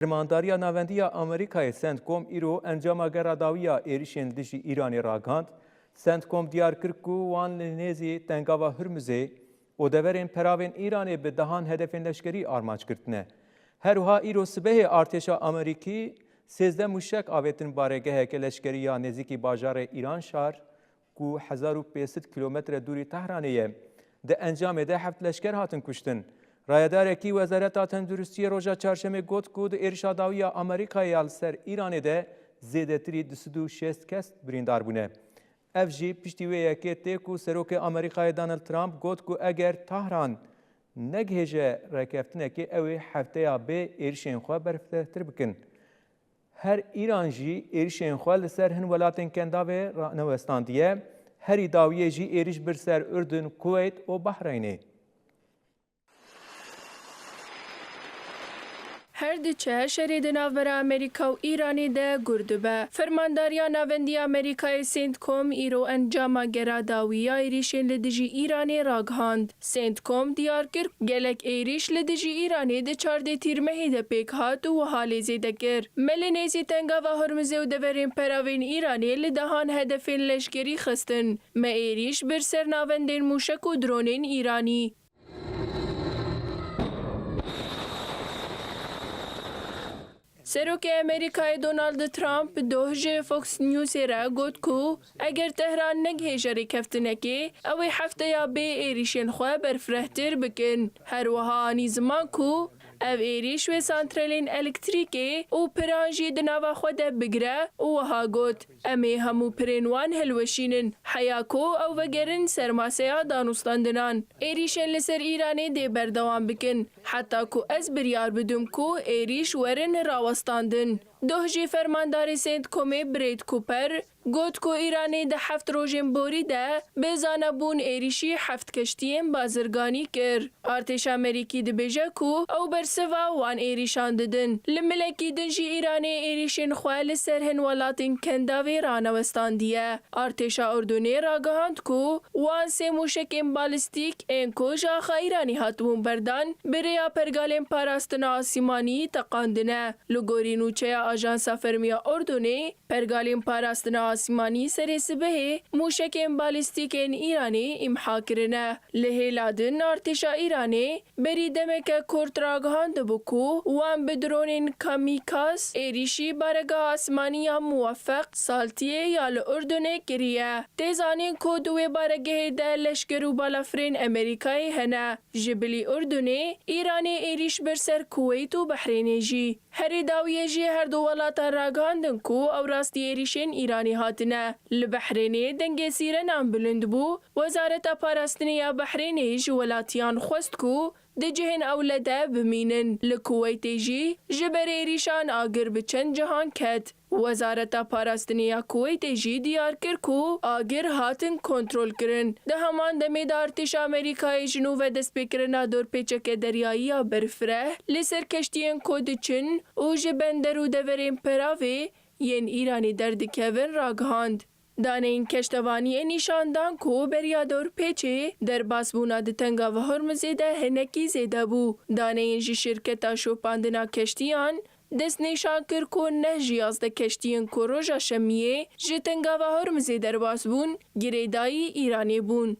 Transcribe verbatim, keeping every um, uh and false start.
Fermandariya Navendî ya Amerîkayê, CENTCOM, îro encama gera dawî ya êrişên li dijî Îranê ragihand. CENTCOM diyar kir ku wan li nêzî Tengava Hurmuzê û deverên peravên Îranê bi dehan hedefên leşkerî armanc girtine. Her wiha îro sibehê artêşa Amerîkî sêzdeh mûşek avêtin baregeheke leşkerî ya nêzîkî bajarê Îranşar, ku hezar û pênc sed kîlometre dûrî Tehranê ye, di encamê de heft leşker hatin kuştin. Rayedarekî Wezareta Tenduristiyê roja Çarşemê got ku di êrişa dawî ya Amerîkayê ya li ser Îranê de zêdetirî du sed û şêst kes birîndar bûne. Ev jî piştî wê yekê tê ku Serokê Amerîkayê Donald Trump got ku eger Tahran negihêje rêkeftinekê, ew ê hefteya bê êrişên xwe berfirehtir bikin. Her Îran jî êrişên xwe li ser hin welatên Kendavê ranewestandiye, herî dawiyê jî êrîş bir ser Urdun, Kuweyt û Bahreynê. Her diçe şerê di navbera Amerîka û Îranê de gur dibe. Fermandariya Navendî ya Amerîkayê, CENTCOM, îro encama gera dawî ya êrîşên li dijî Îranê ragihand. CENTCOM diyar kir, gelek êrîş li dijî Îranê di çardeh Tîrmehê de pêk hat û wiha lê zêde kir: Me li nêzî Tengava Hormizê û deverên peravên Îranê li dehan hedefên leşkerî xistin. Me êrîş bir ser navendên mûşek û dronên Îranî. Serokê Amerîkayê Donald Trump doh ji Fox Newsê re got ku eger Tehran negihêje rêkeftinekê, ew ê hefteya bê êrîşên xwe berfirehtir bikin. Her wiha anî ziman ku ev êrîş wê santralên elektrîkê û piran jî di nava xwe de bigire û wiha got, Em ê hemû pirên wan hilweşînin, heya ku ew vegerin ser maseya danûstandinan. Êrîşên li ser Îranê dê berdewam bikin, heta ku ez biryar bidim ku êrîş werin rawestandin. Doh jî fermandarê CENTCOMê Brad Cooper got ku Îranê di heft rojên borî de bi zanebûn êrîşî heft keştiyên bazirganî kir. Artêşa Amerîkî dibêje ku ew bersiva wan êrîşan didin. Li milekî din jî Îranê êrîşên xwe li ser hin welatên Kendavê ranewestandiye. Artêşa Urdunê ragihand ku wan sê mûşekên balîstîk ên ku ji axa Îranê hatibûn berdan, bi rêya pergalên parastina asîmanî teqandine. Li gorî nûçeya Ajansa Fermî ya Urdunê, pergalên parastina asîmanî serê sibehê mûşekên balîstîk ên Îranê îmha kirine. Li hêla din, artêşa Îranê berî demeke kurt ragihandibû ku wan bi dronên kamîkaz êrîşî baregeha asmanî ya Muwefeq Saltiyê ya li Urdunê kiriye. Tê zanîn ku di wê baregehê de leşker û balafirên Amerîkayê hene. Ji bilî Urdunê, Îranê êrîş bir ser Kuweyt û Behrênê jî. Herî dawiyê jî her du welatan ragihandin ku ew rastî êrîşên Îranê hatine. Li Behrênê dengê sîrenan bilind bû, Wezareta Parastinê ya Behrênê ji welatiyan xwest ku di cihên ewle de bimînin. Li Kuweytê jî ji ber êrîşan agir bi çend cihan ket. Wezareta Parastinê ya Kuweytê jî diyar kir ku agir hatin kontrolkirin. Di heman demê de artêşa Amerîkayê ji nû ve destpêkirina dorpêçeke deryayî ya berfireh li ser keştiyên ku diçin û ji bender û deverên peravê yên Îranê derdikevin ragihand. Daneyên keştevaniyê nîşan dan ku beriya dorpêçê derbasbûna di Tengava Hormizê de hinekî zêde bû. Daneyên ji şirketa şopandina keştiyan destnîşan kir ku neh ji yazdeh keştiyên ku roja Şemiyê ji Tengava Hormizê derbas bûn, girêdayî Îranê bûn.